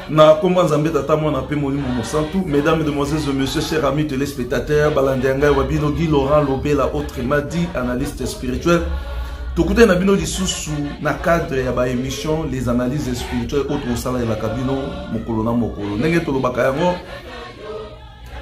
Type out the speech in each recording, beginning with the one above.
Na kombo Nzambe Tata Mwana pe Molimo Mosantu, mesdames, demoiselles et messieurs, chers amis téléspectateurs, balandi ya ngai wa bino Guy Laurent Lobela, autrement dit analyste spirituel. Tokutani na bino lisusu na cadre ya ba émission les analyses spirituelles oyo tokosalelaka bino mokolo na mokolo. Ndenge tolobaka yango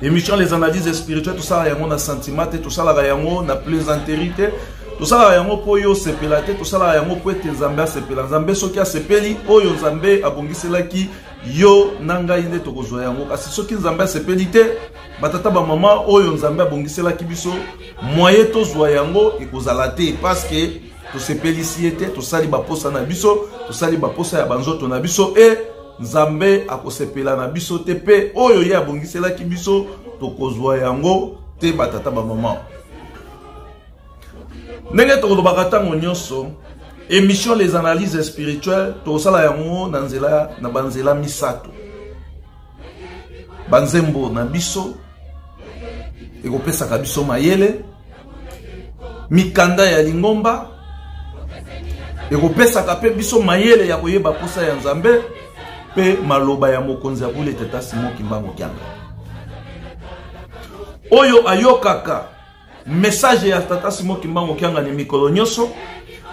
émission les analyses spirituelles, tosalaka yango na sentiment te, tosalaka yango na plaisanterie te, tosalaka yango mpo yo osepela te, tosalaka yango mpo ete Nzambe asepela. Nzambe soki asepeli, oyo Nzambe abongiselaki yo na ngai nde tokozwa yango. Kasi soki Nzambe asepeli te, batata bamama, oyo Nzambe abongiselaki biso moyen tozwa yango ekozala te, parce que tosepelisi ye te, tosali baposa na biso, tosali baposa ya banzoto na biso, e Nzambe akosepela na biso te, mpe oyo ye abongiselaki biso tokozwa yango te. Batata bamama, ndenge tokolobaka ntango nyonso, émission les analyses spirituelles tokosala yango na nzela na banzela misato. Banzembo na biso ekopesaka biso mayele, mikanda ya lingomba ekopesaka mpe biso mayele ya koyeba posa ya Nzambe, mpe maloba ya mokonzi ya bule Tata Simon Kimbangu Kianga. Oyo ayokaka message ya Tata Simon Kimbangu Kiangani mikolo nyonso,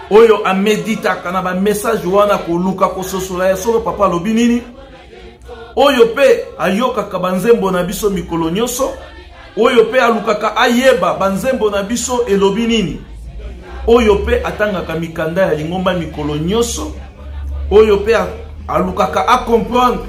oyo ameditaka na bamessage wana koluka kososola ya solo papa alobi nini, oyo mpe ayokaka banzembo na biso mikolo nyonso, oyo mpe alukaka ayeba banzembo na biso elobi nini, oyo mpe atangaka mikanda ya lingomba mikolo nyonso, oyo mpe alukaka acomprendre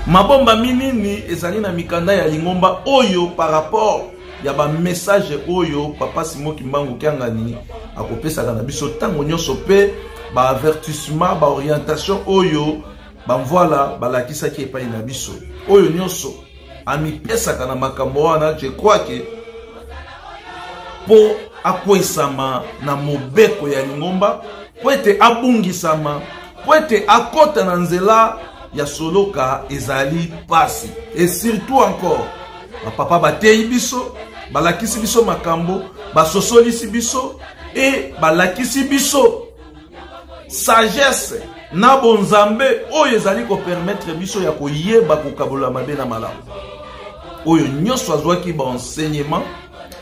mabombami nini ezali na mikanda ya lingomba oyo par rapport ya bamessage oyo papa Simon Kimbangu Kiangani akopesaka na biso ntango nyonso, mpe baavertissement, baorientation oyo bamvwala balakisaki epai na biso, oyo nyonso amipesaka na makambo wana, je crois que mpo akwesama na mobeko ya lingomba, mpo ete abungisama, mpo ete akɔta na nzela ya soloka ezali pasi. Et surtout encore, bapapa bateyi biso, balakisi biso makambo, basosolisi biso e balakisi biso sagesse na bonzambe oyo ezali kopermettre biso ya koyeba kokabola mabe na malamu. Oyo nyonso azwaki baenseignement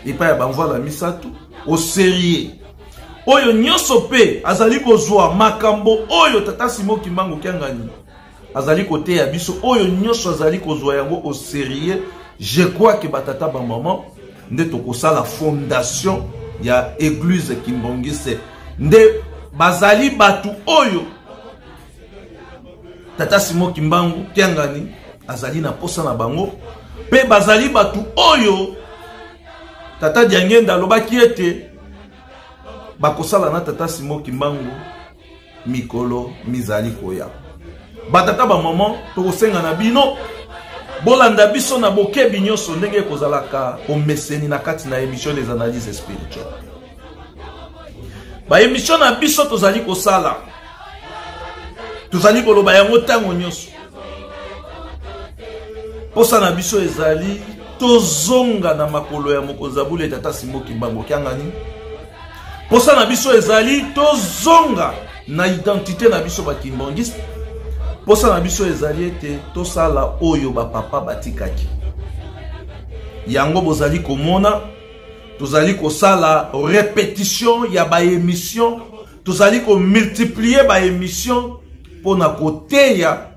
epai ya bamvwala misato au sérieux, oyo nyonso mpe azali kozwa makambo oyo Tata Simon Kimbangu Kiangani azali koteya biso, oyo nyonso azali kozwa yango au sérieux, je crois que batata bamama nde tokosala fondation ya église kimbangiste. Nde bazali bato oyo Tata Simon Kimbangu Kiangani azali na posa na bango, mpe bazali bato oyo Tata Diangenda alobaki ete bakosala na Tata Simon Kimbangu mikolo mizali koya. Batata bamama, tokosenga na bino bolanda biso na bokebi nyonso ndenge ekozalaka omeseni na kati na émission les analyses spirituelles. Baémission na biso tozali kosala, tozali koloba yango ntango nyonso, posa na biso ezali tozonga na makolo ya mokonzi ya bule Tata Simon Kimbangu Kiangani. Posa na biso ezali tozonga na identité na biso bakimbangiste. Posa na biso ezali ete tosala oyo bapapa batikaki. Yango bozali komona tozali kosala répétition ya baémission, tozali komultiplie baémission mpona koteya,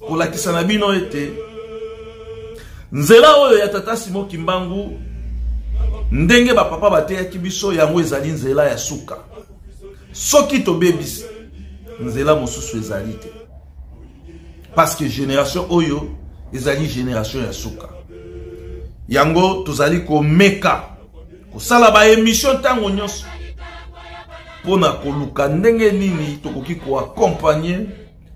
kolakisa na bino ete nzela oyo ya Tata Simon Kimbangu, ndenge bapapa bateyaki biso yango, ezali nzela ya suka. Soki tobebisi nzela mosusu ezali te, parce que génération oyo ezali génération ya suka. Yango tozali komeka kosala baémission ntango nyonso mpona koluka ndenge nini tokoki koaccompagner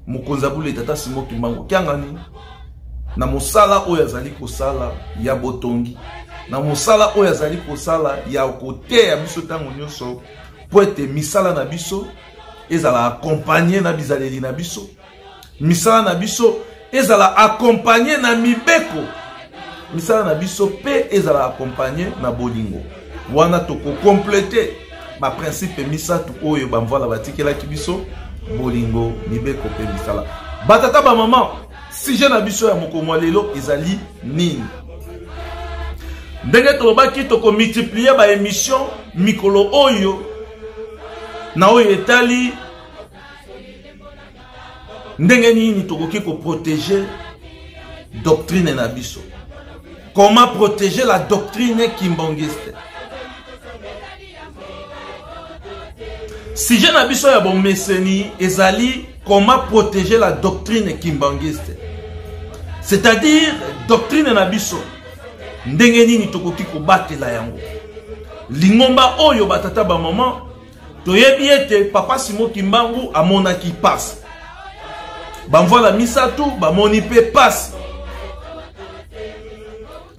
mokonzi ya bule Tata Simon Kimbangu Kiangani na mosala oyo azali kosala ya botongi, na mosala oyo azali kosala ya koteya biso ntango nyonso, mpo ete misala na biso ezala accompagne na bizaleli na biso, misala na biso ezala accompagne na mibeko, misala na biso mpe ezala accompagne na bolingo. Wana tokokomplete baprincipe misato oyo bamvwala batikelaki biso: bolingo, mibeko mpe misala. Batata bamama, sujet na biso ya mokolo ya lelo ezali nini? Ndenge tolobaki, tokomultiplie baémission mikolo oyo na oyo etali ndenge nini tokoki koprotege doctrine na biso, comment protéger la doctrine kimbangiste. Sujet na biso ya bomeseni ezali comment protéger la doctrine kimbangiste, c'est-à-dire doctrine na biso, ndenge nini tokoki kobatela yango. Lingomba oyo, batata bamama, toyebi ete papa Simon Kimbangu amonaki pasi, bamvwala misato bamoni mpe pasi.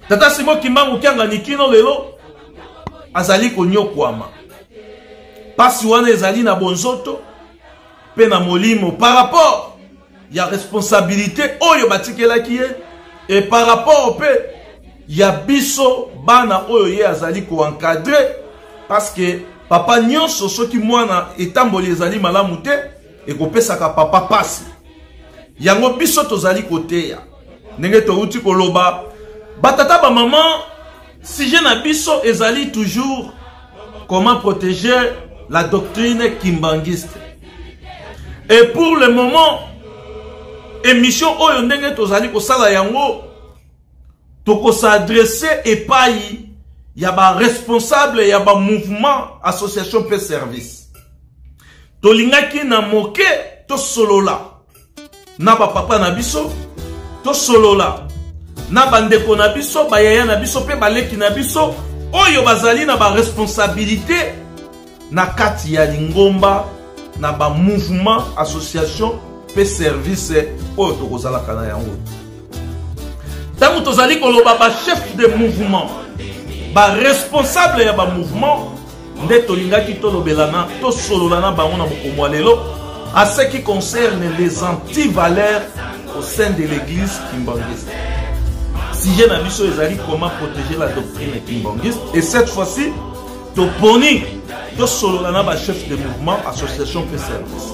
Tata Simon Kimbangu Kiangani kino lelo azali konyokwama. Pasi wana ezali na bonzoto mpe na molimo par rapport ya responsabilité oyo batikelaki ye et par rapport mpe ya biso bana oyo ye azali koencadre, parce que papa nyonso, soki mwana etamboli ezali malamu te, ekopesaka papa pasi. Yango biso tozali koteya ndenge touti koloba. Batata bamama, sujet na biso ezali toujours comment protéger la doctrine kimbangiste. Et pour le moment, émission oyo ndenge tozali kosala yango, tokosadresse epai ya baresponsable ya bamouvement, association mpe service. Tolingaki na moke tosolola na bapapa na biso, tosolola na bandeko na biso, bayaya na biso mpe baleki na biso oyo bazali na baresponsabilité na kati ya lingomba, na bamouvement, association mpe service oyo tokozalaka na yango. Ntango tozali koloba bachef de mouvement, baresponsable ya bamouvement, nde tolingaki tolobelana, tosolola na bango na mokomo ya lelo à ce qui concerne les antivaleurs au sein de l'église kimbangiste. Sujet na biso ezali comment protéger la doctrine kimbangiste, et cette fois-ci toponi tosolola na bachef de mouvement, association mpe service.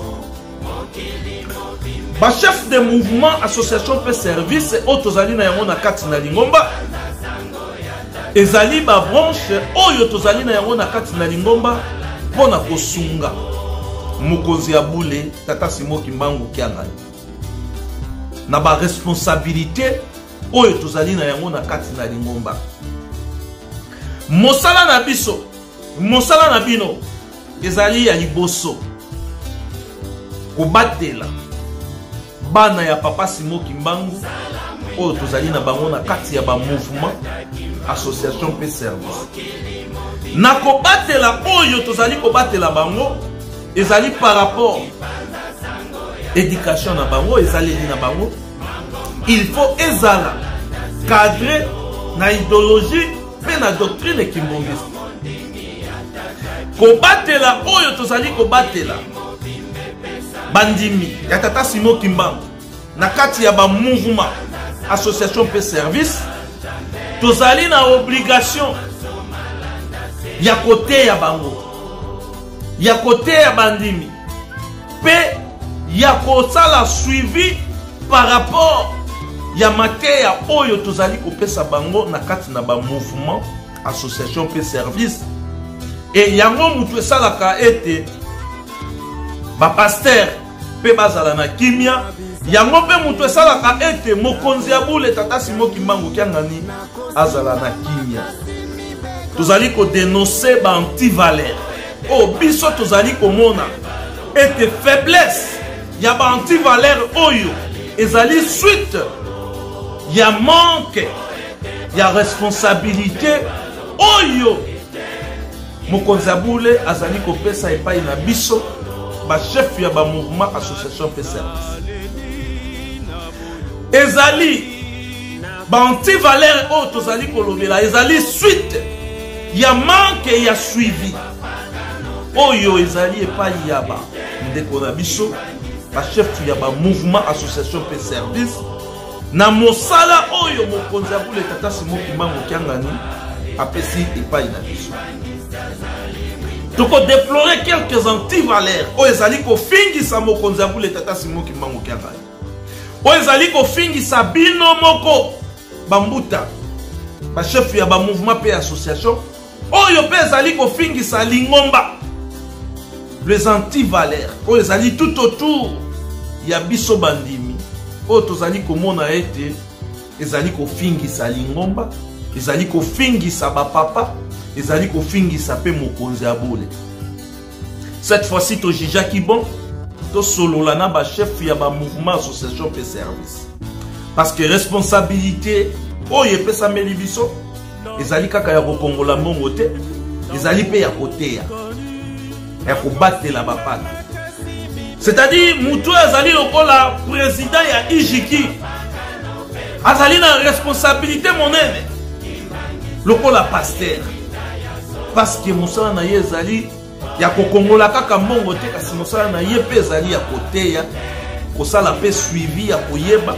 Bachef de mouvement, association mpe service oyo tozali na yango na kati na lingomba ezali babranche oyo tozali na yango na kati na lingomba mpo na kosunga mokonzi ya bule tata Simo Kimbangu Kiangani na baresponsabilité oyo tozali na yango na kati na lingomba. Mosala na biso, mosala na bino ezali ya liboso kobatela bana ya papa Simo Kimbangu oyo tozali na bango na kati ya bamouvement, association mpe service. Na kobatela oyo tozali kobatela bango ezali par rapport éducation na bango, ezaleli na bango. Il faut ezala cadré na idéologie mpe na doctrine kimbongiste. Kobatela oyo tozali kobatela bandimi ya tata Simo Kimbangu na kati ya bamouvement, association mpe service, tozali na obligation ya koteya bango, ya koteya bandimi mpe ya kosala suivi par rapport ya mateya oyo tozali kopesa bango na kati na bamouvement, association mpe service. E yango mutu esalaka ete bapaster mpe bazala na kimia. Yango mpe mutu esalaka ete mokonzi ya bule tata Simo Kimbangu Kiangani azala na kimia. Tozali kodenonse baantivaleur oyo biso tozali komona ete faiblesse ya baantivaleur oyo ezali suite ya manque ya responsabilité oyo mokonzi ya bule azali kopesa epai na biso bachef ya bamouvement, association mpe service. Ezali baantivaleur oyo tozali kolobela ezali suite ya manque ya suivi oyo ezali epai ya bandeko na biso bachef ya bamouvement, association mpe service na mosala oyo mokonzi ya bule tata Simo Kimbangu Kiangani apesi epai na biso. Tokodeplore quelques antivaleurs oyo ezali kofingisa mokonzi ya bule tata Simo Kimbangu Kiangani. Oyo ezali kofingisa bino moko bambuta, bachef ya bamouvement mpe association, oyo mpe ezali kofingisa lingomba, les antivaleurs oyo ezali tout autour ya biso bandimi, oyo tozali komona ete ezali kofingisa lingomba, ezali kofingisa bapapa, ezali kofingisa mpe mokonzi ya bule. Cette fois-ci tojijaki bon tosolola na bachef ya bamouvement, association mpe service, parce que responsabilité oyo epesameli biso ezali kaka ya kokongola mbongo te, ezali mpe ya koteya, ya kobatela bapana. C'est-à-dire motu oyo azali lokola président ya ijiki azali na responsabilité monene lokola pasteur, parce que mosala na ye ezali ya kokongola kaka mbongo te, kasi mosala na ye mpe ezali ya koteya, kosala mpe suivi ya koyeba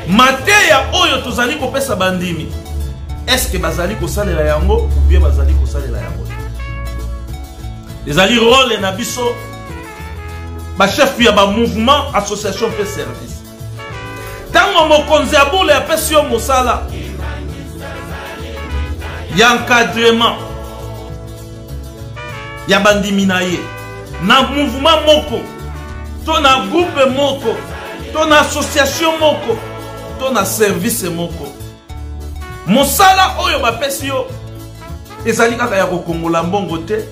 mateya oyo tozali kopesa bandimi, eske bazali kosalela yango ou bien bazali kosalela yango te. Ezali role na biso bachef ya bamouvement, association mpe service. Ntango mokonzi ya bule apesi yo mosala ya encadrement ya bandimi na ye na mouvement moko to na groupe moko to na association moko to na service moko, mosala oyo bapesi yo ezali kaka ya kokongola mbongo te,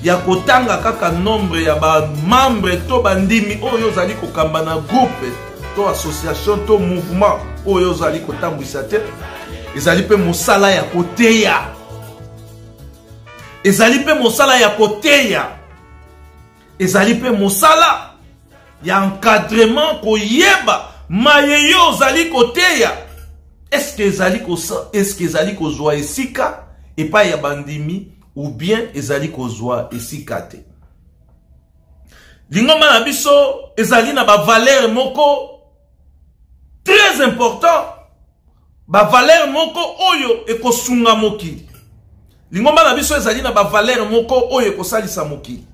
ya kotanga kaka nombre ya bamembre to bandimi oyo ozali kokamba na groupe to association to mouvement oyo ozali kotambwisa te. Ezali mpe mosala ya koteya, ezali mpe mosala ya koteya, ezali mpe mosala ya encadrement, koyeba maye yo ozali koteya eske ezali kosa, eske ezali kozwa esika epai ya bandimi ou bien ezali kozwa esika te. Lingomba na biso ezali na bavaleur moko très important, bavaleur moko oyo ekosunga mokili. Lingomba na biso ezali na bavaleur moko oyo ekosalisa mokili.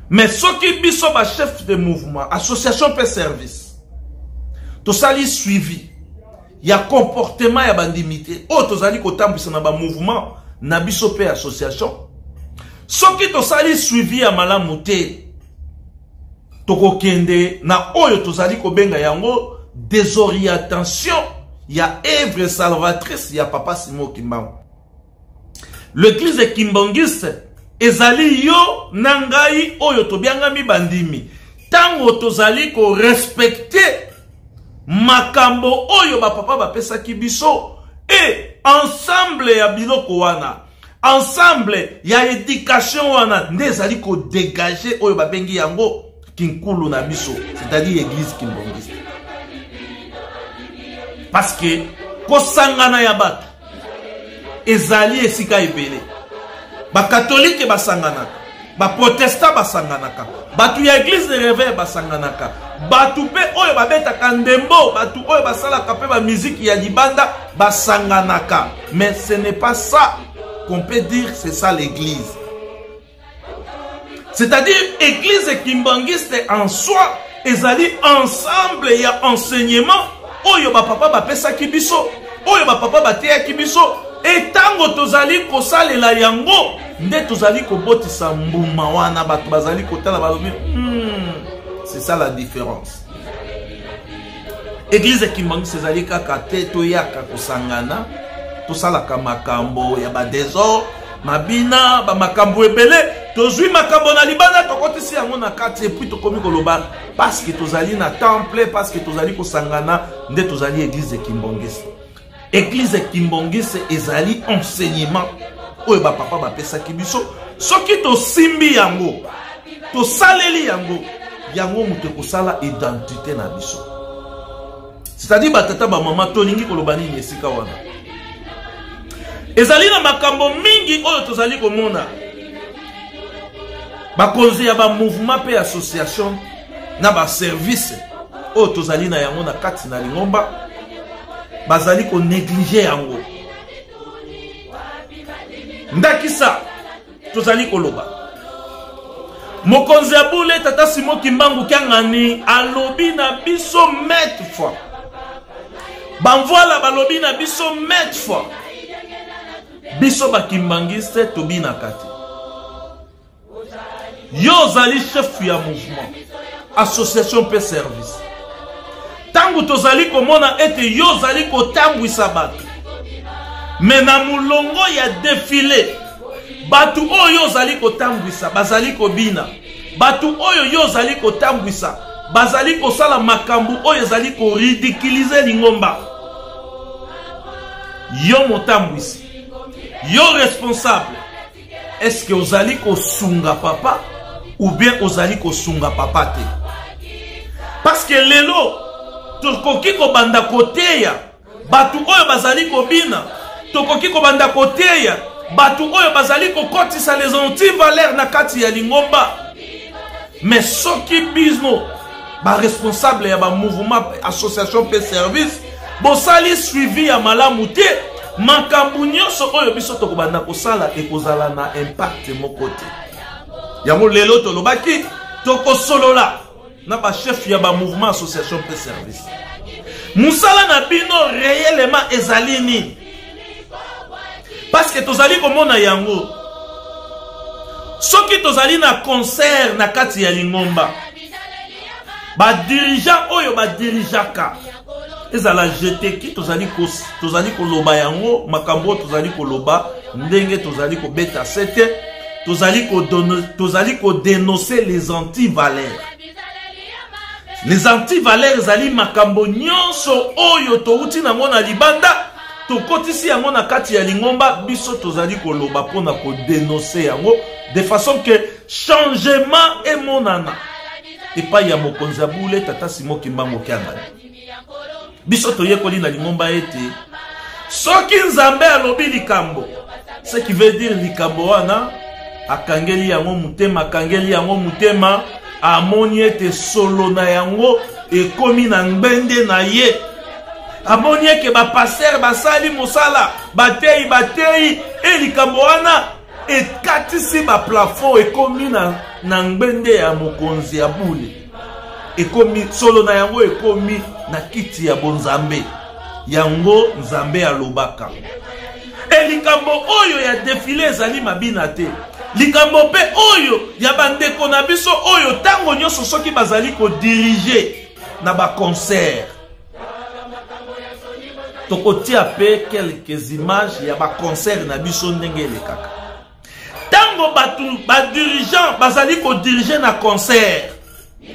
Mais soki biso bachef de mouvement, association mpe service tosali suivi ya comportement ya bandimi te oyo tozali kotambwisa na bamouvement na biso mpe association, soki tosali suivi ya malamu te, tokokende na oyo tozali kobenga yango désorientation ya œuvre salvatrice ya papa Simon Kimbangu. L'église kimbangiste ezali yo na ngai oyo tobiangami bandimi. Ntango tozali korespecte makambo oyo bapapa bapesaki biso, e ensemble ya biloko wana, ensemble ya éducation wana nde ezali kodégage oyo babengi yango kinkulu na biso, c'est-à-dire église kimbangiste. Parce que kosangana ya bato ezali esika ebele. Bakatolike basanganaka, baprotestant basanganaka, bato ya église de réveil basanganaka, bato mpe oyo babetaka ndembo, bato oyo basalaka mpe bamiziki ya libanda basanganaka. Mais ce n'est pas ça qu'on peut dire, c'est ça l'église. C'est-à-dire église kimbangiste en soi ezali ensemble ya enseignement oyo bapapa bapesaki biso, oyo bapapa bateyaki biso, e ntango tozali kosalela yango nde tozali kobotisa mbuma wana. Bato bazali kotala, balobi, c'est ça la différence. Église kimbangiste ezali kaka te toyaka kosangana, tosalaka makambo ya badésordre, mabina, bamakambo ebele, tozwi makambo na libanda, tokotisi yango na kati, epuis tokomi koloba parce que tozali na temple, parce que tozali kosangana nde tozali église kimbangiste. Église kimbangiste ezali enseignement oyo bapapa bapesaki biso. Soki tosimbi yango, tosaleli yango, yango moto ekosala identité na biso. C'est-à-dire batata bamama, tolingi koloba nini esika wana? Ezali na makambo mingi oyo tozali komona bakonzi ya bamouvement mpe association na baservice oyo tozali na yango na kati na lingomba bazali konéglige yango. Ndakisa, tozali koloba Mokonzi ya bule tata Simon Kimbangu Kiangani alobi na biso maintes fois, bamvuala balobi na biso maintes fois, biso bakimbangiste tobinaka te. Yo ozali chef ya mouvement, association mpe service. Ntango tozali komona ete yo ozali kotambwisa bato, me na molongo ya defile, bato oyo ozali kotambwisa bazali kobina, bato oyo yo ozali kotambwisa bazali kosala makambo oyo ezali koridikilize lingomba. Yo motambwisi, yo responsable, est-ce que ozali kosunga papa ou bien ozali kosunga papa te? Parce que lelo tokoki kobanda koteya bato oyo bazali kobina, tokoki kobanda koteya bato oyo bazali kokotisa les antivaleurs na kati ya lingomba. Mais soki bino ba responsable ya ba mouvement, association pe service bosali suivi ya malamu te, makambo nyonso oyo biso tokobanda kosala ekozala na impact moko te. Yango lelo tolobaki tokosolola na ba chef ya ba mouvement, association pe service. Mosala na bino réellement ezali nini? Parce que tozali komona yango soki tozali na concert na kati ya lingomba, ba dirigeant oyo ba dirigeaka ezala jeteki, tozali koloba yango makambo oyo tozali koloba ndenge tozali kobeta sete, tozali kodenoncer les antivaleurs. Les antivaleurs ezali makambo nyonso oyo touti nango na libanda, tokotisi yango na kati ya lingomba. Biso tozali koloba mpona kodenoncer yango de façon que changement emonana epai ya mokonzi ya bule tata Simon Kimbangu Kiangani. Biso toyekoli na lingomba ete soki Nzambe alobi likambo, ce qui veut dire likambo wana akangeli yango motema, akangeli yango motema, amoni ete solo na yango ekomi na ngbende na ye, amoni eke bapaster basali mosala, bateyi bateyi, e likambo wana ekatisi baplafond, ekomi na ngbende ya mokonzi ya bule, ekomi solo na yango ekomi na kiti ya bonzambe. Yango Nzambe alobaka. E likambo oyo ya defile ezali mabina te, likambo mpe oyo ya bandeko na biso oyo ntango nyonso soki bazali kodirige na baconcert, tokotia mpe quelques images ya baconcert na biso ndenge elekaka. Ntango bato badirigeant bazali kodirige na concert,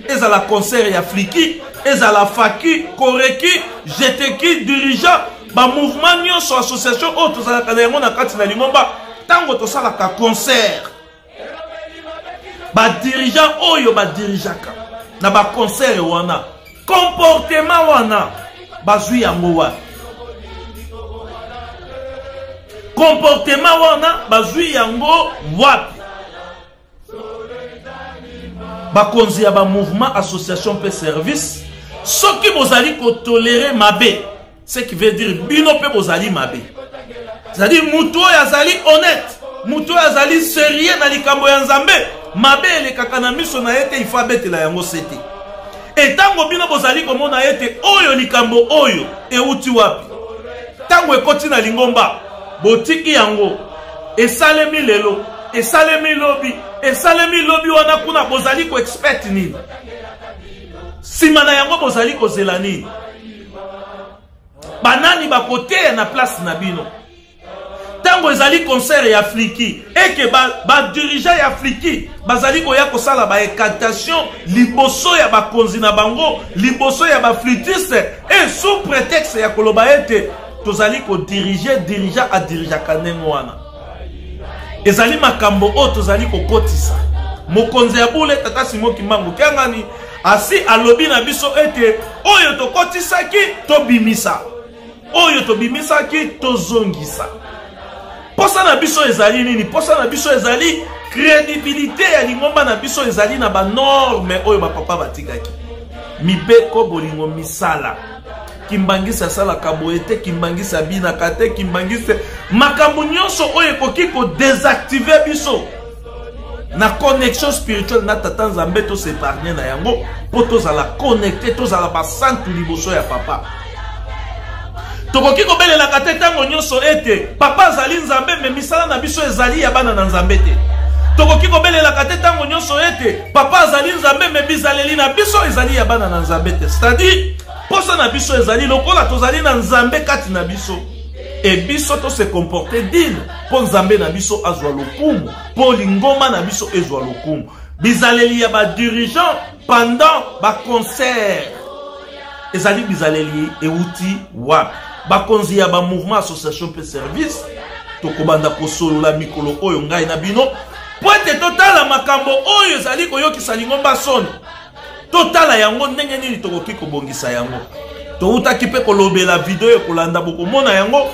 ezala concert ya fliki, ezala faki, koreki, jeteki, dirigeant ba mouvement nyonso, association oyo tozalaka na yango na kati na lingomba, ntango tosalaka concert, ba dirigeant oyo badirigeaka na ba concert wana, comportement wana bazwi yango wapi? Comportement wana bazwi yango wapi? Bakonzi ya ba mouvement, association pe service, soki bozali kotolere mabe, ce qui veut dire bino pe bozali mabe. C'est-à-dire mutu oyo azali honnête, mutu oyo azali sérieux na likambo ya Nzambe, mabe elekaka na miso na ye te, il faut abetela yango sete. E ntango bino bozali komona ete oyo likambo oyo euti wapi, ntango ekoti na lingomba, botiki yango, esalemi lelo, esalemi lobi, esalemi lobi wana kuna, bozali koexpect nini? Nsima na yango bozali kozela nini? Banani bakoteya na place na bino? Ntango ezali concert ya Fliki, eke ba dirigeant ya Fliki bazali koya kosala ba incantation liboso ya bakonzi na bango, liboso ya baflutiste, e sous prétexte ya koloba ete tozali kodirige, dirigeant adirigeaka ndenge wana. Ezali makambo oyo tozali kokotisa. Mokonzi ya bule tata Simon Kimbangu Kiangani asi alobi na biso ete oyo tokotisaki tobimisa, oyo tobimisaki tozongisa. Posa na biso ezali nini? Posa na biso ezali crédibilité ya lingomba na biso, ezali na banorme oyo bapapa batikaki, mibeko, bolingo, misala. Kimbangisi asalaka boye te, Kimbangisi abinaka te, Kimbangisi makambo nyonso oyo ekoki kodésactive biso. na connexion spirituelle na tata Nzambe, to s'épargner na yango mpo tozala connecte, tozala basantu liboso ya papa. Tokoki kobelelaka te ntango nyonso ete papa azali Nzambe, me misala na biso ezali ya bana na Nzambe te. Tokoki kobelelaka te ntango nyonso ete papa azali Nzambe, me bizaleli na biso ezali ya bana na Nzambe te. C'est-à-dire, posa na biso ezali lokola tozali na Nzambe kati na biso, e biso to se comporter digne mpo Nzambe na biso azwa lokumu, mpo lingomba na biso ezwa lokumu. Bizaleli ya badirigeant pendant baconcert ezali bizaleli euti wapi? Bakonzi ya bamouvement, association mpe service, tokobanda kosolola mikolo oyo ngai na bino mpo ete totala makambo oyo ezali koyokisa lingomba soni, totala yango ndenge nini tokoki kobongisa yango. Toutaki mpe kolobela video ekolanda, bokomona yango.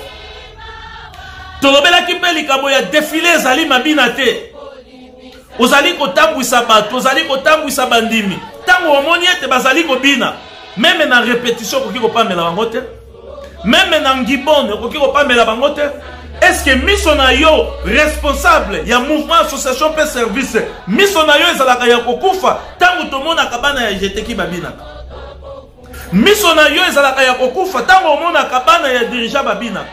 Tolobelaki mpe likambo ya defile ezali mabina te. Ozali kotambwisa bato, ozali kotambwisa bandimi, ntango omoni ete bazali kobina, meme na repetition okoki kopamela bango te, meme na ngibone okoki kopamela bango te. Est-ce que miso na yo, responsable ya mouvement, association mpe service, miso na yo ezalaka ya kokufa ntango tomonaka bana ya jeteki babinaka? Miso na yo ezalaka ya kokufa ntango omonaka bana ya dirigeant babinaka?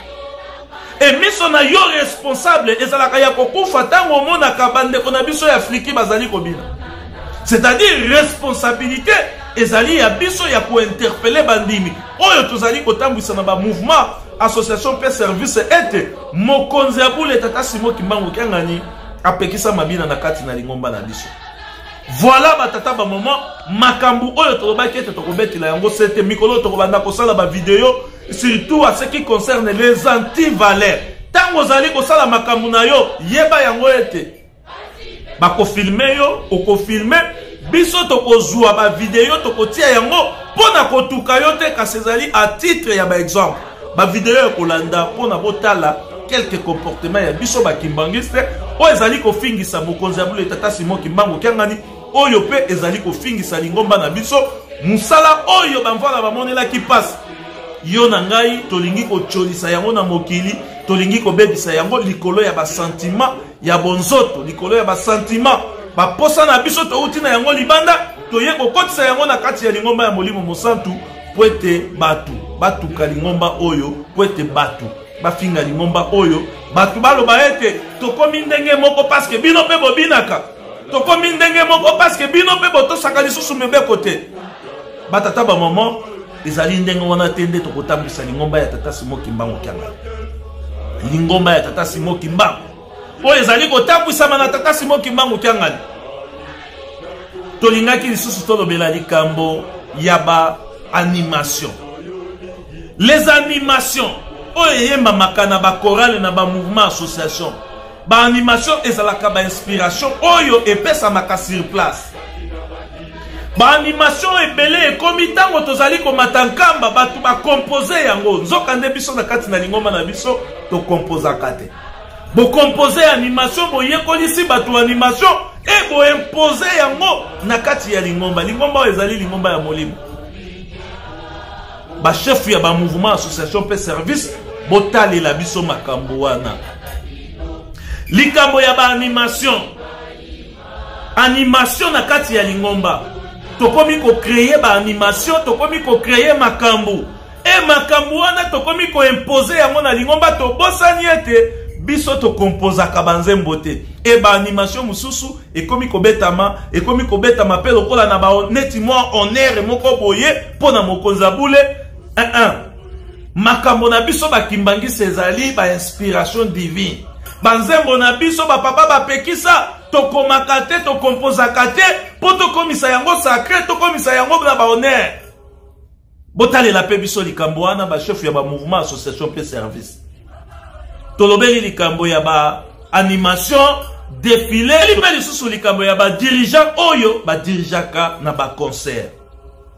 E miso na yo, responsable, ezalaka ya kokufa ntango omonaka bandeko na biso ya Afriki bazali kobina? C'est-à-dire, responsabilité ezali ya biso ya kointerpeller bandimi oyo tozali kotambwisa na bamouvement, association mpe service ete mokonzi ya bule tata Simo Kimbangu Kiangani apekisa mabina na kati na lingomba na biso. Voilà, batata, bamama, makambo oyo tolobaki ete tokobetela yango sete mikolo tokobanda kosala bavideo, surtout à ce qui concerne les antivaleurs. Ntango ozali kosala makambo na yo, yeba yango ete bakofilme yo, okofilme biso, tokozwa bavideo, tokotia yango mpo na kotuka yo te, kasi ezali à titre ya baexemple. Bavideo ya kolanda mpo na botala quelques comportements ya biso bakimbangiste oyo ezali kofingisa mokonzi ya bule tata Simon Kimbangu Kiangani, oyo mpe ezali kofingisa lingomba na biso, mosala oyo bamvala bamonelaki mpasi. Yo na ngai tolingi kotyolisa yango na mokili, tolingi kobebisa yango likolo ya basentiment ya bonzoto, likolo ya basentiment, baposa na biso touti na yango libanda, toye kokotisa yango na kati ya lingomba ya Molimo Mosantu po ete bato batuka lingomba oyo, po ete bato bafinga lingomba oyo, bato baloba ete tokomi ndenge moko paske bino mpe bobinaka, tokomi ndenge moko paske bino mpe botosaka lisusu mibeko te. Batata, bamama, ezali ndenge wana te nde tokotambwisa lingomba ya tata Simo Kimbangu Kiangani. Lingomba ya tata Simo Kimbangu oyo ezali kotambwisama na tata Simo Kimbangu Kiangani. Tolingaki lisusu tolobela likambo ya ba animation, les animations oyo eyembamaka na bakorale, na bamouvement, association. Baanimation ezalaka bainspiration oyo epesamaka sur place. Baanimation ebele ekomi ntango tozali komata nkamba, bato bakompoze yango, nzokande biso na kati na lingomba na biso tokompozaka te. Bokompoze animation, boyekolisi bato animation e boimpose yango na kati ya lingomba. Lingomba oyo ezali lingomba ya molimo. Bachef ya bamouvement, association mpe service, botalela biso makambo wana. Likambo ya baanimation, animation na kati ya lingomba, tokomi kocreye baanimation, tokomi kocreye makambo e makambo wana tokomi koimpose yango na lingomba. Tobosani ete biso tokompozaka banzembo te. E baanimation mosusu ekomi kobetama, ekomi kobetama mpe lokola na ba neti mwa honneur moko boye mpo na mokonzi ya bule. 1 makambo na biso bakimbangisa ezali bainspiration divine. Banzembo na biso bapapa bapekisa, tokomaka te, tokompozaka te mpo tokomisa yango sacré, tokomisa yango na bahonneur. Botalela mpe biso likambo wana, bachef ya bamouvement, association mpe service. Tolobeli likambo ya baanimation, défilé, mpe lisusu likambo ya badirigeant oyo badirigeaka na baconcert.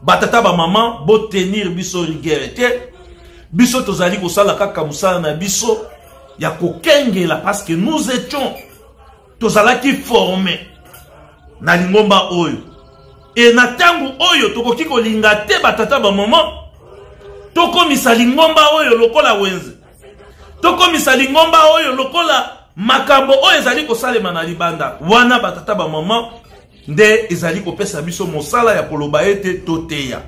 Batata, bamama, botenir biso rigueur te. Biso tozali kosala kaka mosala na biso ya kokengela, parce que nous étions, tozalaki formé na lingomba oyo. E na ntango oyo tokoki kolinga te, batata, bamama, tokomisa lingomba oyo lokola wenze, tokomisa lingomba oyo lokola. makambo oyo ezali kosalema na libanda wana. Batata, bamama, nde ezali kopesa biso mosala ya koloba ete toteya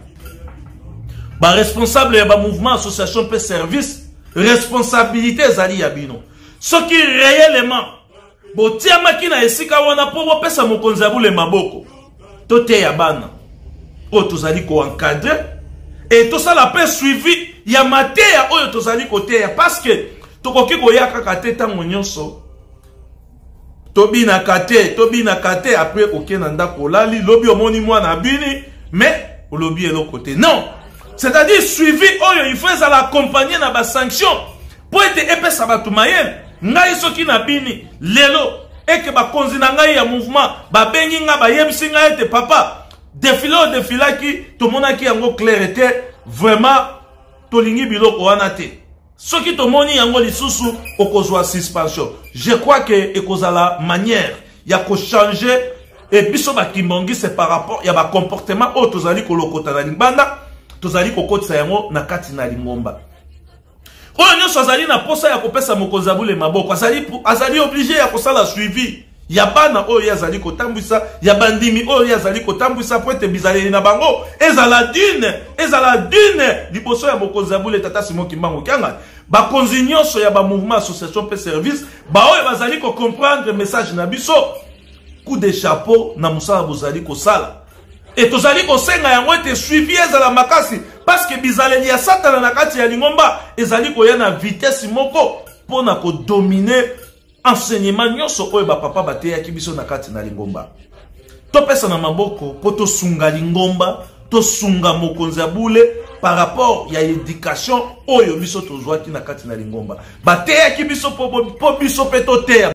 baresponsable ya bamouvement, association mpe service. Responsabilité ezali ya bino. Soki réellement botiamaki na esika wana mpo bopesa mokonzi ya bule maboko, toteya bana oyo tozali koencadrer e tosala mpe suivi ya mateya oyo tozali koteya, parce que tokoki koya kaka te ntango nyonso tobinaka te, tobinaka te, après oke na ndako, olali, lobi omoni mwana abini, mais olobi eloko te. Non, c'est-à-dire suivi oyo, il faut ezala accompagné na basanction mpo ete epesa bato mayele. Ngai soki nabini lelo, eke bakonzi na ngai ya mouvement babengi ngai, bayebisi ngai ete: "Papa, défilé oyo defilaki, tomonaki yango clair te. Vraiment tolingi biloko wana te. Soki tomoni yango lisusu, okozwa suspension." Je crois que ekozala manière ya kochanger e biso bakimbangiste par rapport ya bacomportement oyo tozali kolokota na libanda, tozali kokotisa yango na kati na lingomba. Oyo nyonso azali na posa ya kopesa mokonzi ya bule maboko azali obligé ya kosala suivi ya bana oyo ye azali kotambwisa, ya bandimi oyo ye azali kotambwisa, po ete bizaleli na bango ezala digne liboso ya mokonzi ya bule, tata Simon Kimbangu Kiangani. Bakonzi nyonso ya bamouvement, association mpe service, baoyo bazali kocomprendre message na biso, coup de chapeau na mosala bozali kosala. E tozali kosenga yango ete suivi ezala makasi, parce que bizaleli ya Satana na kati ya lingomba ezali koya na vitesse moko mpo na kodominer enseignement nyonso oyo bapapa bateyaki biso na kati na lingomba. Topesa na maboko mpo tosunga lingomba, tosunga mokonzi ya bule par rapport ya éducation oyo biso tozwaki na kati na lingomba. Bateyaki biso mpo biso mpe toteya.